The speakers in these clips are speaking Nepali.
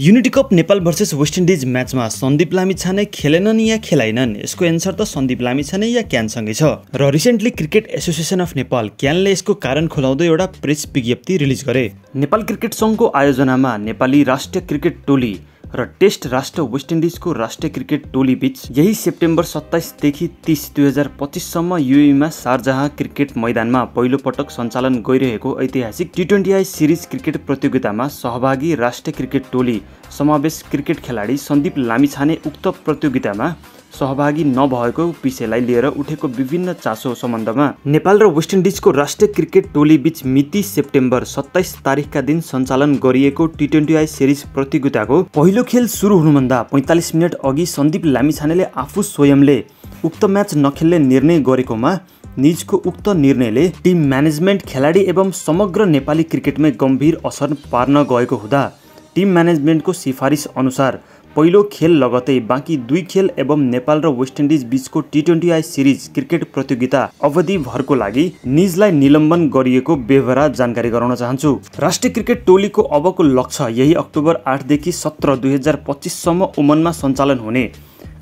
Unity cup Nepal versus West Indies म्याचमा सन्दीप लामिछाने खेलेनन् या खेलाइनन्? यसको एन्सर त सन्दीप लामिछाने या क्यानसँगै छ। र recently cricket association of Nepal क्यानले यसको कारण खुलाउँदै एउटा प्रेस विज्ञप्ति रिलिज गरे। नेपाल क्रिकेट सङ्घको आयोजनामा नेपाली राष्ट्रिय क्रिकेट टोली र टेस्ट राष्ट्र वेस्ट इन्डिजको राष्ट्रिय क्रिकेट टोली बीच यही सेप्टेम्बर 27 देखि 30 2025 सम्म युएईमा शारजाह क्रिकेट मैदानमा पहिलो पटक सञ्चालन गरिरहेको ऐतिहासिक टी20आई सिरिज क्रिकेट प्रतियोगितामा सहभागी राष्ट्रिय क्रिकेट टोली समावेश क्रिकेट खेलाडी सन्दीप लामिछाने उक्त प्रतियोगितामा सहभागी नभएको विषयलाई लिएर उठेको विभिन्न चासो सम्बन्धमा नेपाल र वेस्ट इन्डिजको राष्ट्रिय क्रिकेट टोली बीच मिति सेप्टेम्बर 27 तारिकका दिन सञ्चालन गरिएको टी20आई सिरिज प्रतियोगिताको पहिलो खेल सुरु हुनुभन्दा 45 मिनट अघि सन्दीप लामिछानेले आफू स्वयंले उक्त म्याच नखेल्ने निर्णय गरेकोमा निजको उक्त निर्णयले टिम म्यानेजमेन्ट खेलाडी एवं समग्र नेपाली क्रिकेटमै गम्भीर असर पार्न गएको हुँदा टिम म्यानेजमेन्टको सिफारिस अनुसार पहिलो खेल लगतै बाँकी दुई खेल एवं नेपाल र वेस्ट इन्डिज बीचको टी20आई सिरिज क्रिकेट प्रतियोगिता अवधिभरको लागि निजलाई निलम्बन गरिएको बेहोरा जानकारी गराउन चाहन्छु। राष्ट्रिय क्रिकेट टोलीको अबको लक्ष्य यही अक्टोबर 8 देखि 17 2025 सम्म ओमनमा सञ्चालन हुने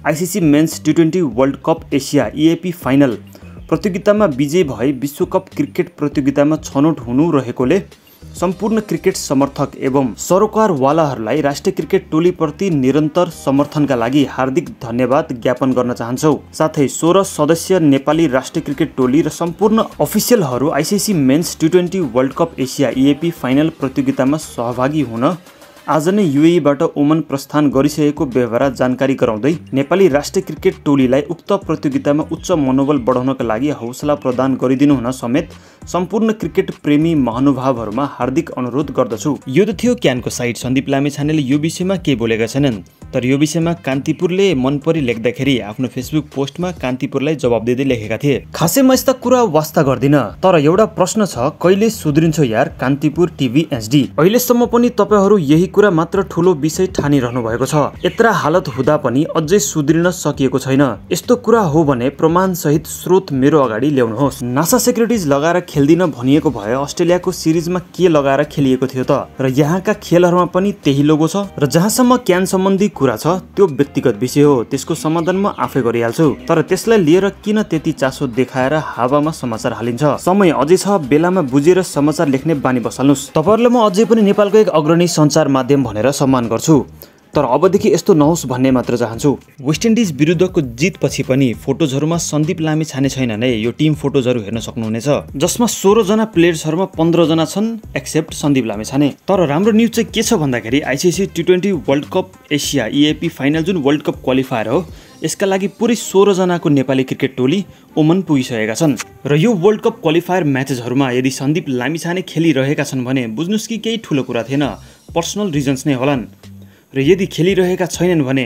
आइसिसी मेन्स टी20 world cup Asia EAP final प्रतियोगितामा विजयी भई विश्वकप क्रिकेट प्रतियोगितामा छनौट हुनु रहेकोले सम्पूर्ण क्रिकेट समर्थक एवं सरोकारवालाहरूलाई राष्ट्रिय क्रिकेट टोलीप्रति निरन्तर समर्थनका लागि हार्दिक धन्यवाद ज्ञापन गर्न चाहन्छौ। साथै 16 सदस्य नेपाली राष्ट्रिय क्रिकेट टोली र सम्पूर्ण अफिसियलहरू आइसिसी मेन्स टी20 world cup Asia EAP final प्रतियोगितामा सहभागी हुन आज नै युएईबाट ओमन प्रस्थान गरिसकेको बेहोरा जानकारी गराउँदै नेपाली राष्ट्रिय क्रिकेट टोलीलाई उक्त प्रतियोगितामा उच्च मनोबल बढाउनका लागि हौसला प्रदान गरिदिनु हुन समेत सम्पूर्ण क्रिकेट प्रेमी महानुभावहरूमा हार्दिक अनुरोध गर्दछु। यो त थियो क्यानको साइट। सन्दीप लामिछानेले यो विषयमा के बोलेका छैनन्, तर यो विषयमा कान्तिपुरले मन परी लेख्दाखेरि आफ्नो फेसबुक पोस्टमा कान्तिपुरलाई जवाब दिँदै लेखेका थिए। खासै म यस्ता कुरा वास्ता गर्दिन, तर एउटा प्रश्न छ, कहिले सुध्रिन्छ यार कान्तिपुर टिभी HD? अहिलेसम्म पनि तपाईहरू यही कुरा मात्र ठुलो विषय ठानिरहनु भएको छ। यत्रा हालत हुँदा पनि अझै सुध्रिन सकिएको छैन। यस्तो कुरा हो भने प्रमाण सहित स्रोत मेरो अगाडि ल्याउनुहोस्। नासा सेक्युरिटिज लगाएर खेल्दिन भनिएको भए अस्ट्रेलियाको सिरिजमा के लगाएर खेलिएको थियो त? र यहाँका खेलहरूमा पनि त्यही लोगो छ। र जहाँसम्म क्यान सम्बन्धी कुरा छ त्यो व्यक्तिगत विषय हो, त्यसको समाधान म आफै गरिहाल्छु। तर त्यसलाई लिएर किन त्यति चासो देखाएर हावामा समाचार हालिन्छ? समय अझै छ, बेलामा बुझेर समाचार लेख्ने बानी बसाल्नुस्। तपाईहरुले म अझै पनि नेपालको एक अग्रणी सञ्चार माध्यम भनेर सम्मान गर्छु, तर अबदेखि यस्तो नहोस् भन्ने मात्र चाहन्छु। वेस्ट इन्डिज विरुद्धको जितपछि पनि फोटोजहरूमा सन्दीप लामिछाने छैनन् है। यो टिम फोटोजहरू हेर्न सक्नुहुनेछ, जसमा 16 जना प्लेयर्सहरूमा 15 जना छन् एक्सेप्ट सन्दीप लामिछाने। तर राम्रो न्युज चाहिँ के छ भन्दाखेरि आइसिसी टी20 world cup Asia EAP final जुन वर्ल्ड कप क्वालिफायर हो, यसका लागि पुरै 16 जनाको नेपाली क्रिकेट टोली ओमन पुगिसकेका छन्। र यो वर्ल्ड कप क्वालिफायर म्याचेसहरूमा यदि सन्दीप लामिछाने खेलिरहेका छन् भने बुझ्नुस् कि केही ठुलो कुरा थिएन, पर्सनल रिजन्स नै होलान्। र यदि खेलिरहेका छैनन् भने